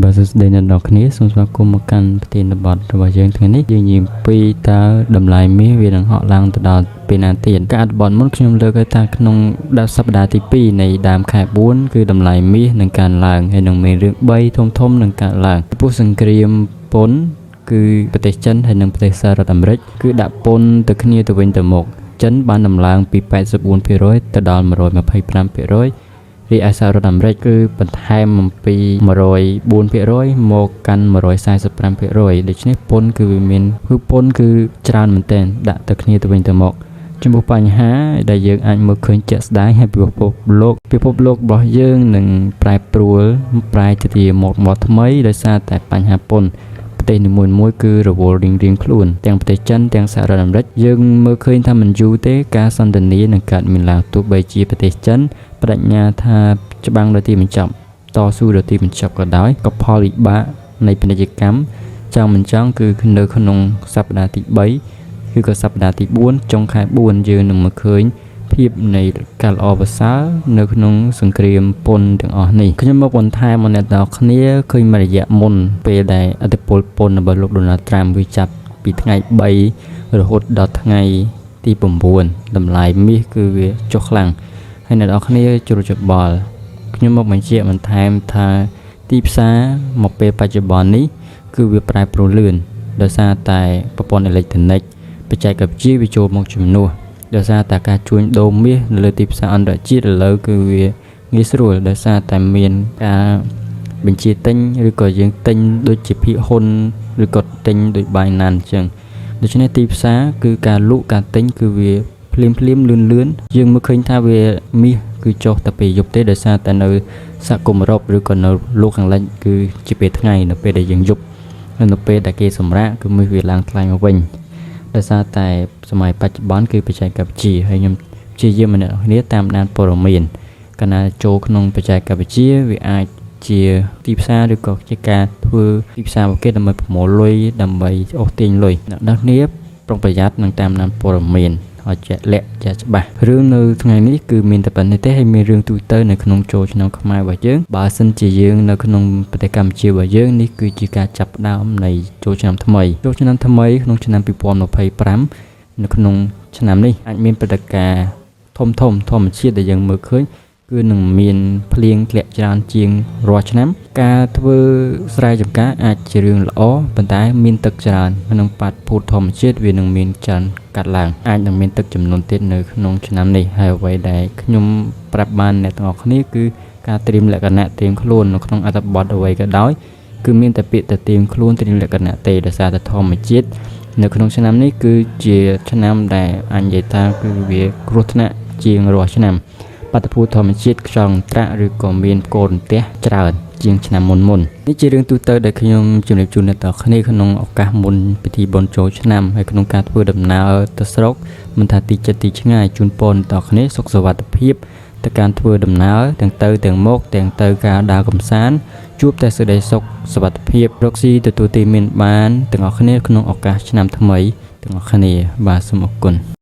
បាទសួស្តីអ្នកនរគ្នាសូមស្វាគមន៍មកកាន់ប្រធានបទរបស់យើងថ្ងៃនេះយើងនិយាយពីតើតម្លៃមាសវានឹងហក់ឡើងទៅដល់ពេលណាទៀតការអត្ថបទមុនខ្ញុំលើកឲ្យថាក្នុងដល់សប្តាហ៍ទី2នៃដើមខែ4គឺតម្លៃមាសនឹងកើនឡើងហើយនឹងមានរឿង3ធំធំនឹងកើនឡើងពីសង្គ្រាមពន្ធគឺប្រទេសចិនហើយនិងប្រទេសសហរដ្ឋអាមេរិកគឺដាក់ពន្ធទៅគ្នាទៅវិញទៅមកចិនបានដំឡើងពី84%ទៅដល់125%រីឯសហរដ្ឋអាមេរិកគឺបន្ថែមអំពី104%មកកាន់145%ដូច្នេះពន្ធគឺវាមានគឺពន្ធគឺច្រើនមែនទែនដាក់ទៅគ្នាទៅវិញទៅមកចំពោះបញ្ហាដែលយើងអាចមើលឃើញជាក់ស្ដែងហើយពិភពលោកពិភពលោករបស់យើងនឹងប្រែប្រួលប្រែទៅជាម៉ូដម៉ូដថ្មីដោយសារតែបញ្ហាពន្ធប្រទេសនីមួយៗគឺរវល់រៀងៗខ្លួនទាំងប្រទេសចិនទាំងសហរដ្ឋអាមេរិកយើងមើលឃើញថាមិនយូរទេការសន្ទនានឹងកើតមានឡើងទោះបីជាប្រទេសចិនបដិញ្ញាថាច្បាំងដល់ទីបញ្ចប់តស៊ូដល់ទីបញ្ចប់ក៏ដោយក៏ផលវិបាកនៃពាណិជ្ជកម្មចង់មិនចង់គឺនៅក្នុងសប្តាហ៍ទី3ឬក៏សប្តាហ៍ទី4ចុងខែ4យើងនឹងមកឃើញភាពនៃការល្អប្រសើរនៅក្នុងសង្គ្រាមពន្ធទាំងអស់នេះខ្ញុំមកបន្ថែមមកអ្នកទាំងអស់គ្នាឃើញមួយរយៈមុនពេលដែលឥទ្ធិពលពន្ធរបស់លោកដូណាល់ត្រាំវាចាប់ពីថ្ងៃ3រហូតដល់ថ្ងៃទី9តម្លៃមាសគឺវាចុះខ្លាំងហើយអ្នកនរគ្នាជ្រុលច្បល់ខ្ញុំមកបញ្ជាក់បន្ថែមថាទីផ្សារមកពេលបច្ចុប្បន្ននេះគឺវាប្រែប្រួលលឿនដោយសារតែប្រព័ន្ធអេឡិចត្រូនិកបច្ចេកវិទ្យាវាចូលមកជំនួសដោយសារតែការជួញដូរមាសនៅលើទីផ្សារអន្តរជាតិឥឡូវគឺវាងាយស្រួលដោយសារតែមានការបញ្ជាទិញឬក៏យើងទិញដូចជាភាគហ៊ុនឬក៏ទិញដូច Binance អញ្ចឹងដូច្នេះទីផ្សារគឺការលក់ការទិញគឺវាភ្លាមភ្លាមលឿនលឿនយើងមើលឃើញថាវាមាសគឺចុះតែពេលយប់ទេដោយសារតែនៅសហគមន៍អឺរ៉ុបឬក៏នៅលោកខាងលិចគឺជាពេលថ្ងៃនៅពេលដែលយើងយប់ហើយនៅពេលដែលគេសម្រាកគឺមាសវាឡើងថ្លៃមកវិញដោយសារតែសម័យបច្ចុប្បន្នគឺបច្ចេកវិទ្យាហើយខ្ញុំព្យាយាមម្នាក់គ្នាតាមដានព័ត៌មានកាលណាចូលក្នុងបច្ចេកវិទ្យាវាអាចជាទីផ្សារឬក៏ជាការធ្វើទីផ្សាររបស់គេដើម្បីប្រមូលលុយដើម្បីអូសទាញលុយអ្នកនរគ្នាប្រុងប្រយ័ត្ននិងតាមដានព័ត៌មានឲ្យជាក់លាក់ជាក់ច្បាស់រឿងនៅថ្ងៃនេះគឺមានតែប៉ុណ្្នេះទេហើយមានរឿងទូទៅនៅក្នុងចូលឆ្នាំខ្មែររបស់យើងបើសិនជាយើងនៅក្នុងប្រទេសកម្ពុជារបស់យើងនេះគឺជាការចាប់ផ្ដើមនៃចូលឆ្នាំថ្មីចូលឆ្នាំថ្មីក្នុងឆ្នាំ2025នៅក្នុងឆ្នាំនេះអាចមានព្រឹត្តិការណ៍ធំធំធម្មជាតិដែលយើងមើលឃើញគឺនឹងមានភ្លៀងធ្លាក់ច្រើនជាងរាល់ឆ្នាំការធ្វើស្រែចម្ការអាចជារឿងល្អប៉ុន្តែមានទឹកច្រើនក្នុងបាតុភូតធម្មជាតិវានឹងមានច្រើនកាត់ឡើងអាចនឹងមានទឹកចំនួនទៀតនៅក្នុងឆ្នាំនេះហើយអ្វីដែលខ្ញុំប្រាប់បានអ្នកទាំងអស់គ្នាគឺការត្រៀមលក្ខណៈត្រៀមខ្លួននៅក្នុងអត្ថបទអ្វីក៏ដោយគឺមានតែពាក្យតែត្រៀមខ្លួនត្រៀមលក្ខណៈទេដោយសារតែធម្មជាតិនៅក្នុងឆ្នាំនេះគឺជាឆ្នាំដែលអាចនិយាយថាគឺវាគ្រោះថ្នាក់ជាងរាល់ឆ្នាំបាតុភូតធម្មជាតិខ្យល់ត្រាក់ឬក៏មានផ្គររន្ទះច្រើនជាងឆ្នាំមុនមុននេះជារឿងទូទៅដែលខ្ញុំជម្រាបជូនអ្នកទាំងគ្នាក្នុងឱកាសមុនពិធីបុណ្យចូលឆ្នាំហើយក្នុងការធ្វើដំណើរទៅស្រុកមិនថាទីជិតទីឆ្ងាយជូនពរអ្នកទាំងគ្នាសុខសុវត្ថិភាពទៅការធ្វើដំណើរទាំងទៅទាំងមកទាំងទៅការដើរកម្សាន្តជួបតែសេចក្តីសុខសុវត្ថិភាពរកស៊ីទទួលទីមានបានទាំងអស់គ្នាក្នុងឱកាសឆ្នាំថ្មីទាំងអស់គ្នាបាទសូមអរគុណ។